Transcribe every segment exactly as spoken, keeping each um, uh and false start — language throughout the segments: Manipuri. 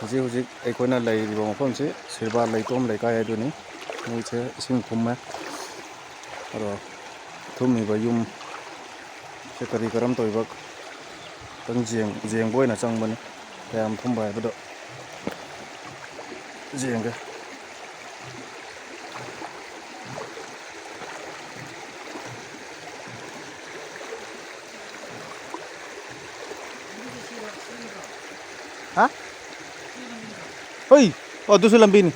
ꯍꯧꯖꯤꯛ ꯍꯧꯖꯤꯛ ꯑꯩꯈꯣꯏꯅ ꯂꯩꯔꯤꯕ ꯃꯐꯝꯁꯤ ꯁꯤꯔꯕꯥ ꯂꯩꯇꯣꯝ ꯂꯩꯀꯥꯏ ꯍꯥꯏꯗꯨꯅꯤ꯫ ꯃꯣꯏꯁꯦ ꯏꯁꯤꯡ ꯊꯨꯝꯃꯦ꯫ ꯑꯗꯣ ꯊꯨꯝꯃꯤꯕ ꯌꯨꯝ ꯁꯦ ꯀꯔꯤ ꯀꯔꯝ ꯇꯧꯔꯤꯕ ꯈꯤꯇꯪ ꯌꯦꯡ-, ꯌꯦꯡꯕ ꯑꯣꯏꯅ ꯆꯪꯕꯅꯤ꯫ ꯀꯌꯥꯝ ꯊꯨꯝꯕ ꯍꯥꯏꯕꯗꯣ ꯌꯦꯡꯒꯦ꯫ ꯍꯥ? ꯍꯣꯏ, ꯑꯣ, ꯑꯗꯨꯁꯨ ꯂꯝꯕꯤꯅꯤ꯫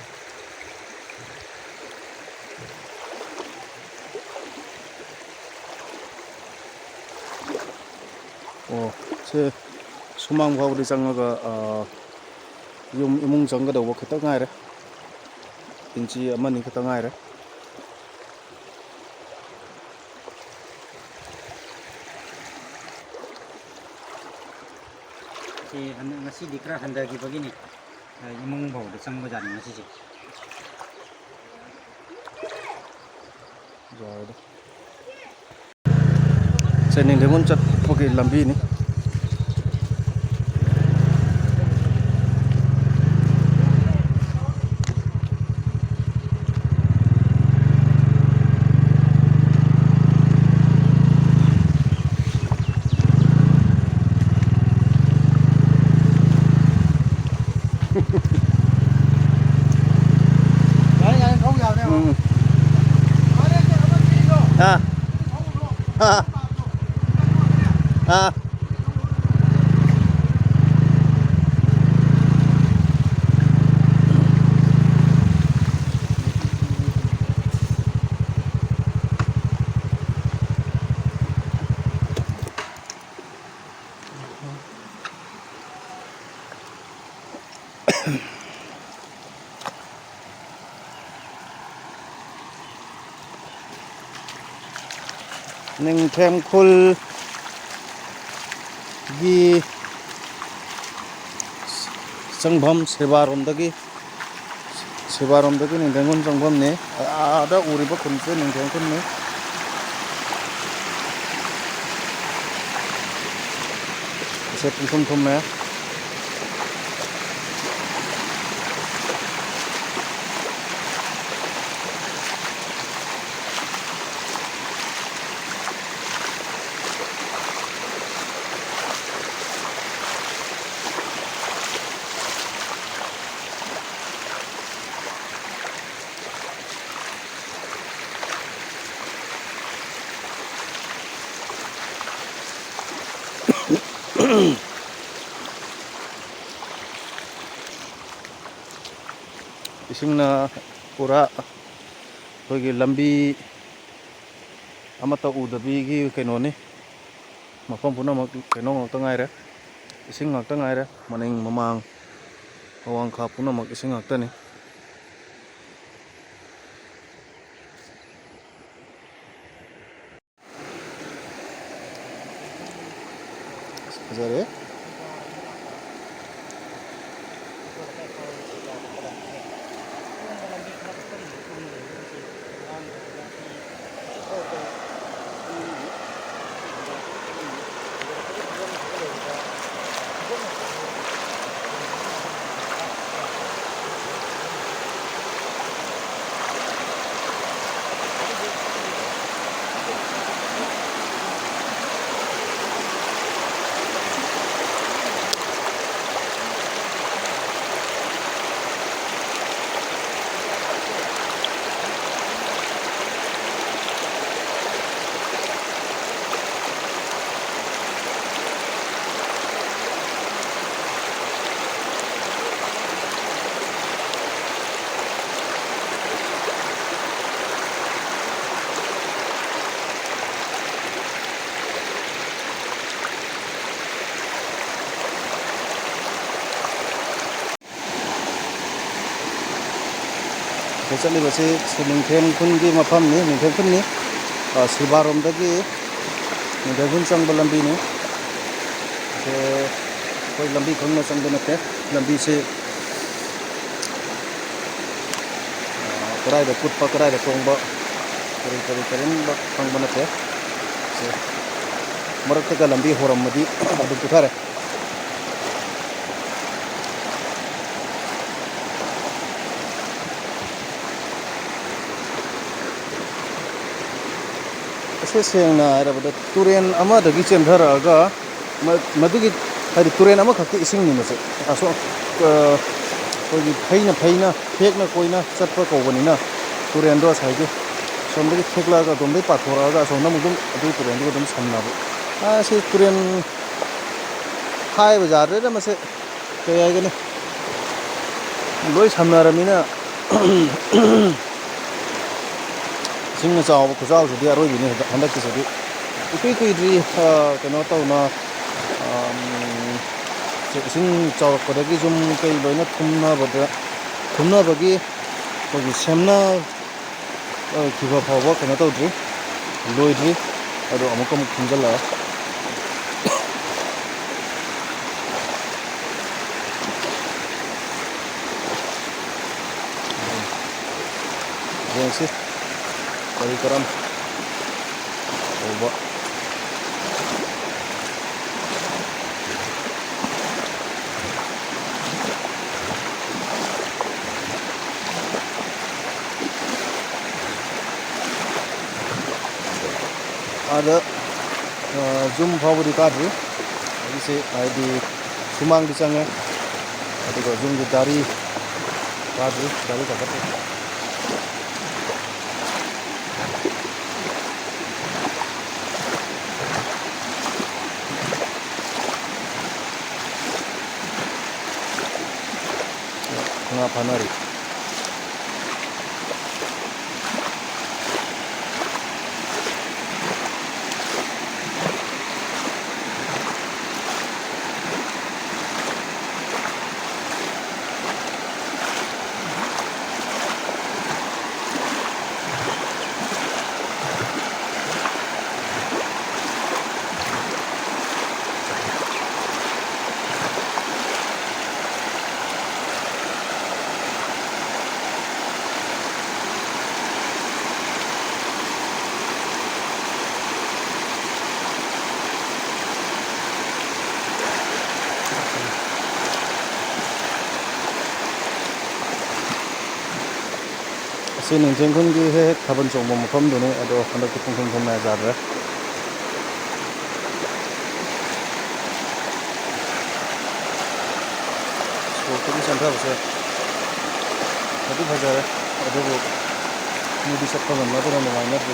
ꯑꯣ, ꯁꯦ ꯁꯨꯃꯥꯡ ꯐꯥꯎꯕꯗꯤ ꯆꯪꯉꯒ, ꯑ, ꯌꯨꯝ ꯏꯃꯨꯡ ꯆꯪꯒꯗꯧꯕ ꯈꯤꯇꯪ ꯉꯥꯏꯔꯦ꯫ ꯏꯟꯆꯤ ꯑꯃꯅꯤ ꯈꯛꯇꯪ ꯉꯥꯏꯔꯦ꯫ ꯁꯤ ꯍꯟꯗꯛ, ꯉꯁꯤꯗꯤ ꯈꯔ ꯍꯟꯊꯈꯤꯕꯒꯤꯅꯤ꯫ ꯑ, ꯏꯃꯨꯡ ꯐꯥꯎꯗ ꯆꯪꯕꯖꯥꯠꯅꯤ ꯉꯁꯤꯁꯦ꯫ ꯌꯥꯔꯦꯗ꯫ ꯁꯦ ꯅꯤꯡꯊꯦꯝꯒꯨꯟ ꯆꯠꯄꯒꯤ ꯂꯝꯕꯤꯅꯤ꯫ ꯎꯝ꯫ ꯑꯥ꯫ ꯑꯥ꯫ ꯑꯥ꯫ ꯅꯤꯡꯊꯦꯝ ꯈꯨꯜꯒꯤ ꯆꯪꯐꯝ ꯁꯤꯔꯕꯥꯔꯣꯝꯗꯒꯤ, ꯁꯤꯔꯕꯥꯔꯣꯝꯗꯒꯤ ꯅꯤꯡꯊꯦꯝꯈꯨꯜ ꯆꯪꯐꯝꯅꯤ꯫ ꯑꯥꯗ ꯎꯔꯤꯕ ꯈꯨꯟꯁꯦ ꯅꯤꯡꯊꯦꯝ ꯈꯨꯟꯅꯤ꯫ ꯁꯦ ꯄꯨꯡꯊꯨꯝ ꯊꯨꯝꯃꯦ꯫ ꯏꯁꯤꯡꯅ ꯄꯨꯔꯥ ꯑꯩꯈꯣꯏꯒꯤ ꯂꯝꯕꯤ ꯑꯃꯠꯇ ꯎꯗꯕꯤꯒꯤ ꯀꯩꯅꯣꯅꯤ꯫ ꯃꯐꯝ ꯄꯨꯝꯅꯃꯛ ꯀꯩꯅꯣ ꯉꯥꯛꯇ ꯉꯥꯏꯔꯦ, ꯏꯁꯤꯡ ꯉꯥꯛꯇ ꯉꯥꯏꯔꯦ꯫ ꯃꯅꯤꯡ ꯃꯃꯥꯡ ꯑꯋꯥꯡ ꯈꯥ ꯄꯨꯝꯅꯃꯛ ꯏꯁꯤꯡ ꯉꯥꯛꯇꯅꯤ꯫ ꯐꯖꯔꯦ꯫ ꯑꯩꯈꯣꯏ ꯆꯠꯂꯤꯕꯁꯤ ꯁꯤ ꯅꯤꯡꯊꯦꯝ ꯈꯨꯟꯒꯤ ꯃꯐꯝꯅꯤ, ꯅꯤꯡꯊꯦꯝ ꯈꯨꯟꯅꯤ꯫ ꯑ, ꯁꯤꯜꯕꯥꯔꯣꯝꯗꯒꯤ ꯅꯤꯡꯊꯦꯝ ꯈꯨꯟ ꯆꯪꯕ ꯂꯝꯕꯤꯅꯤ꯫ ꯑꯗꯣ ꯑꯩꯈꯣꯏ ꯂꯝꯕꯤ ꯈꯪꯅ ꯆꯪꯕ ꯅꯠꯇꯦ꯫ ꯂꯝꯕꯤꯁꯤ, ꯑ, ꯀꯗꯥꯏꯗ ꯀꯨꯠꯄ, ꯀꯗꯥꯏꯗ ꯇꯣꯡꯕ, ꯀꯔꯤ ꯀꯔꯤ ꯀꯔꯤꯝꯕ ꯈꯪꯕ ꯅꯠꯇꯦ꯫ ꯁꯦ, ꯃꯔꯛꯇꯒ ꯂꯝꯕꯤ ꯍꯣꯔꯝꯃꯗꯤ ꯑꯗꯨꯝ ꯄꯨꯊꯔꯦ꯫ ꯑꯁꯤ ꯁꯦꯡꯅ ꯍꯥꯏꯔꯕꯗ ꯇꯨꯔꯦꯟ ꯑꯃꯗꯒꯤ ꯆꯦꯟꯊꯔꯛꯑꯒ ꯃ-, ꯃꯗꯨꯒꯤ, ꯍꯥꯏꯗꯤ ꯇꯨꯔꯦꯟ ꯑꯃꯈꯛꯀꯤ ꯏꯁꯤꯡꯅꯤ ꯃꯁꯦ꯫ ꯑꯁꯣꯝ, ꯑ, ꯑꯩꯈꯣꯏꯒꯤ ꯐꯩꯅ ꯐꯩꯅ, ꯊꯦꯛꯅ ꯀꯣꯏꯅ ꯆꯠꯄ ꯀꯧꯕꯅꯤꯅ ꯇꯨꯔꯦꯟꯗꯣ ꯉꯁꯥꯏꯒꯤ ꯑꯁꯣꯝꯗꯒꯤ ꯊꯦꯛꯂꯛꯑꯒ ꯑꯗꯣꯝꯗꯒꯤ ꯄꯥꯊꯣꯔꯛꯑꯒ ꯑꯁꯣꯝꯗ ꯑꯃꯨꯛ ꯑꯗꯨꯝ ꯑꯗꯨꯒꯤ ꯇꯨꯔꯦꯟꯗꯨꯒ ꯑꯗꯨꯝ ꯁꯝꯅꯕ꯫ ꯑ, ꯁꯤ ꯇꯨꯔꯦꯟ ꯍꯥꯏꯕ ꯌꯥꯗ꯭ꯔꯦꯗ ꯃꯁꯦ꯫ ꯀꯩ ꯍꯥꯏꯒꯅꯤ? ꯂꯣꯏ ꯁꯝꯅꯔꯕꯅꯤꯅ꯫ ꯏꯁꯤꯡꯅ ꯆꯥꯎꯕ ꯈꯨꯆꯥꯎꯁꯤꯗꯤ ꯑꯔꯣꯏꯕꯤꯅꯤ ꯍꯟꯗꯛ-, ꯍꯟꯗꯛꯀꯤꯁꯤꯗꯤ꯫ ꯏꯀꯨꯏ ꯀꯨꯏꯗ꯭ꯔꯤ, ꯑ, ꯀꯩꯅꯣ ꯇꯧꯅ, ꯑꯝ, ꯏꯁꯤꯡ ꯆꯥꯎꯔꯛꯄꯗꯒꯤ ꯌꯨꯝ ꯀꯩ ꯂꯣꯏꯅ ꯊꯨꯝꯅꯕꯗ, ꯊꯨꯝꯅꯕꯒꯤ ꯑꯩꯈꯣꯏꯒꯤ ꯁꯦꯝꯅ-, ꯑ, ꯈꯤꯕ ꯐꯥꯎꯕ ꯀꯩꯅꯣ ꯇꯧꯗ꯭ꯔꯤ, ꯂꯣꯏꯗ꯭ꯔꯤ꯫ ꯑꯗꯣ ꯑꯃꯨꯛꯀ ꯑꯃꯨꯛ ꯊꯨꯝꯖꯤꯜꯂꯛꯑꯦ꯫ ꯌꯦꯡꯁꯤ ꯀꯔꯤ ꯀꯔꯝ ꯇꯧꯕ꯫ ꯑꯥꯗ, ꯑ, ꯌꯨꯝ ꯐꯥꯎꯕꯗꯤ ꯀꯥꯗ꯭ꯔꯤ꯫ ꯑꯩꯁꯦ ꯍꯥꯏꯗꯤ ꯁꯨꯃꯥꯡꯗꯤ ꯆꯪꯉꯦ, ꯑꯗꯨꯒ ꯌꯨꯝꯒꯤ ꯒꯥꯔꯤ ꯀꯥꯗ꯭ꯔꯤ, ꯒꯥꯔꯤ ꯀꯥꯈꯠꯇ꯭ꯔꯤ꯫ ꯉꯥ ꯐꯥꯅꯔꯤ꯫ ꯑꯁꯤ ꯅꯤꯡꯊꯦꯡ ꯈꯨꯟꯒꯤ ꯍꯦꯛ ꯍꯦꯛ ꯊꯥꯕꯜ ꯆꯣꯡꯕ ꯃꯐꯝꯗꯨꯅꯤ, ꯑꯗꯣ ꯍꯟꯗꯛꯇꯤ ꯄꯨꯡꯊꯨꯝ ꯊꯨꯝꯅ ꯌꯥꯗ꯭ꯔꯦ꯫ ꯁꯣꯔꯣꯛꯇꯒꯤ ꯆꯦꯟꯊꯕꯁꯦ ꯐꯗꯤ ꯐꯖꯔꯦ, ꯑꯗꯨꯕꯨ ꯃꯤꯗꯤ ꯆꯠꯄ ꯉꯝꯅꯗꯅ ꯅꯨꯡꯉꯥꯏꯅꯗ꯭ꯔꯤ꯫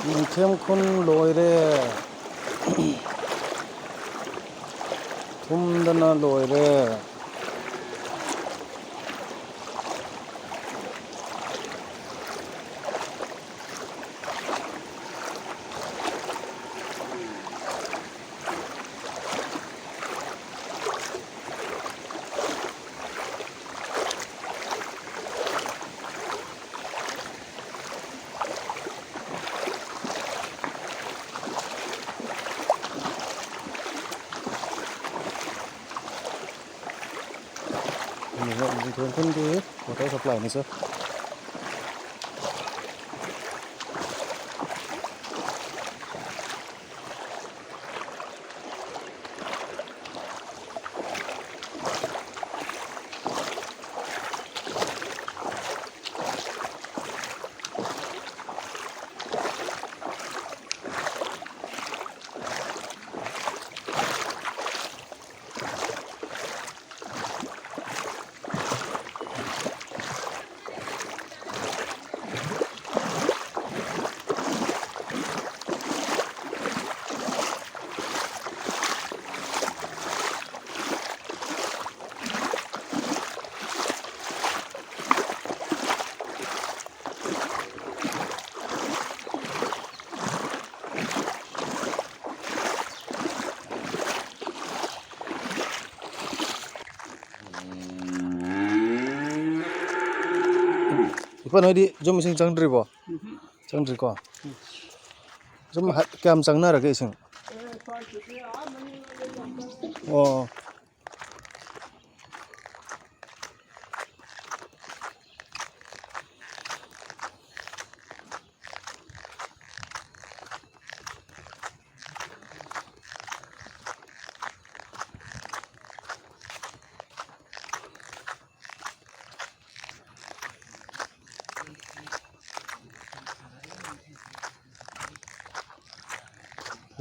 ꯅꯤꯡꯊꯦꯝ ꯈꯨꯟ ꯂꯣꯏꯔꯦ꯫ ꯊꯨꯝꯗꯅ ꯂꯣꯏꯔꯦ꯫ ꯅꯤꯡꯊꯦꯝ ꯈꯨꯟꯒꯤ water supply ꯅꯤ ꯁꯦ꯫ ꯏꯄꯥ, ꯅꯣꯏꯗꯤ ꯌꯨꯝ ꯏꯁꯤꯡ ꯆꯪꯗ꯭ꯔꯤꯕꯣ? ꯆꯪꯗ꯭ꯔꯤꯀꯣ? ꯁꯨꯝ ꯍ-, ꯀꯌꯥꯝ ꯆꯪꯅꯔꯒꯦ ꯏꯁꯤꯡ? ꯑꯣ꯫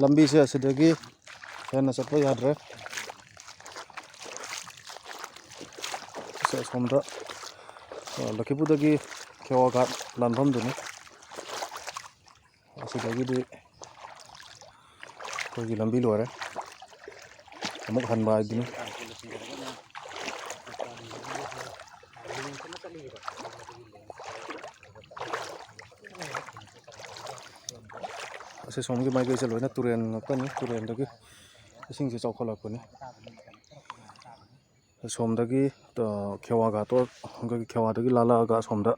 ꯂꯝꯕꯤꯁꯦ ꯑꯁꯤꯗꯒꯤ ꯍꯦꯟꯅ ꯆꯠꯄ ꯌꯥꯗ꯭ꯔꯦ꯫ ꯁꯦ ꯑꯁꯣꯝꯗ, ꯑ, ꯂꯛꯈꯤꯄꯨꯔꯗꯒꯤ ꯈꯦꯋꯥ ꯘꯥꯠ ꯂꯥꯟꯐꯝꯗꯨꯅꯤ꯫ ꯑꯁ, ꯑꯗꯒꯤꯗꯤ ꯑꯩꯈꯣꯏꯒꯤ ꯂꯝꯕꯤ ꯂꯣꯏꯔꯦ, ꯑꯃꯨꯛ ꯍꯟꯕ ꯍꯥꯏꯗꯨꯅꯤ꯫ ꯑꯁꯤ ꯁꯣꯝꯒꯤ ꯃꯥꯏꯀꯩꯁꯦ ꯂꯣꯏꯅ ꯇꯨꯔꯦꯟ ꯉꯥꯛꯇꯅꯤ, ꯇꯨꯔꯦꯟꯗꯒꯤ ꯏꯁꯤꯡꯁꯦ ꯆꯥꯎꯈꯠꯂꯛꯄꯅꯤ꯫ ꯑꯁꯣꯝꯗꯒꯤ, ꯑ, ꯈꯦꯋꯥ ꯘꯥꯠꯇꯣ, ꯑꯩꯈꯣꯏꯒꯤ ꯈꯦꯋꯥꯗꯒꯤ ꯂꯥꯜꯂꯛꯑꯒ ꯑꯁꯣꯝꯗ,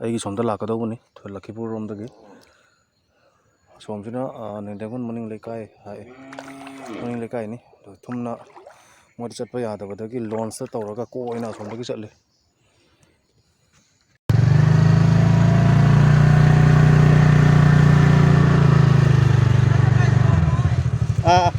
ꯑꯩꯒꯤ ꯁꯣꯝꯗ ꯂꯥꯛꯀꯗꯧꯕꯅꯤ, ꯂꯛꯈꯤꯄꯨꯔ ꯔꯣꯝꯗꯒꯤ꯫ ꯑꯁꯣꯝꯁꯤꯅ, ꯑ, ꯅꯤꯡꯊꯦꯝꯈꯨꯟ ꯃꯅꯤꯡ ꯂꯩꯀꯥꯏ ꯍꯥꯏ, ꯃꯅꯤꯡ ꯂꯩꯀꯥꯏꯅꯤ꯫ ꯑꯗꯣ ꯊꯨꯝꯅ ꯃꯣꯏꯗ ꯆꯠꯄ ꯌꯥꯗꯕꯗꯒꯤ ꯂꯣꯟꯁꯇ ꯇꯧꯔꯒ ꯀꯣꯏꯅ ꯑꯁꯣꯝꯗꯒꯤ ꯆꯠꯂꯤ꯫ ꯑꯥ꯫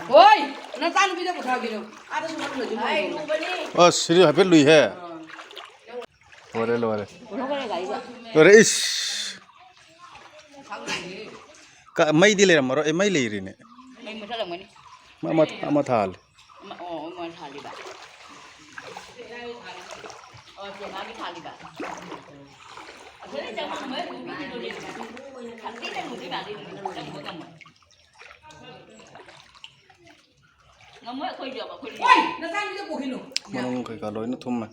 ꯍꯣꯏ, ꯅꯆꯥꯅꯨꯄꯤꯗꯣ ꯄꯨꯊꯥꯕꯤꯔꯣ꯫ ꯑꯥꯗꯁꯨ ꯃꯥ ꯂꯩꯗꯣꯏꯅꯤ꯫ ꯑꯁ, ꯁꯤꯗꯤ ꯍꯥꯏꯐꯦꯠ ꯂꯨꯏꯍꯦ꯫ ꯂꯣꯏꯔꯦ, ꯂꯣꯏꯔꯦ꯫ ꯂꯣꯏꯔꯦ, ꯏꯁ꯫ ꯀ-, ꯃꯩꯗꯤ ꯂꯩꯔꯝꯃꯔꯣꯏ꯫ ꯑꯦ, ꯃꯩ ꯂꯩꯔꯤꯅꯦ꯫ ꯃꯩ ꯃꯨꯊꯠꯂꯝꯒꯅꯤ꯫ ꯑꯃ, ꯑꯃ, ꯑꯃ ꯊꯥꯜꯂꯦ꯫ ꯑꯃ, ꯑꯣ, ꯑꯃ ꯊꯥꯜꯂꯤꯕ꯫ ꯑꯣ, ꯆꯦ ꯃꯥꯒꯤ ꯊꯥꯜꯂꯤꯕ꯫ ꯑꯩꯈꯣꯏꯅ ꯆꯪꯕ ꯉꯝꯃꯣꯏ, ꯂꯨꯕꯤꯗꯤ ꯂꯨꯔꯦ꯫ ꯈꯪꯗꯦꯅꯦ, ꯂꯨꯗꯤ ꯃꯥꯜꯂꯤ, ꯆꯪꯕ ꯉꯝꯃꯣꯏ꯫ ꯉꯝꯃꯣꯏ ꯑꯩꯈꯣꯏꯁꯨ, ꯑꯩꯈꯣꯏꯁꯨ꯫ ꯍꯣꯏ, ꯅꯆꯥꯅꯨꯄꯤꯗꯣ ꯄꯨꯈꯤꯅꯨ꯫ ꯃꯅꯨꯡ ꯀꯩꯀꯥ ꯂꯣꯏꯅ ꯊꯨꯝꯃꯦ꯫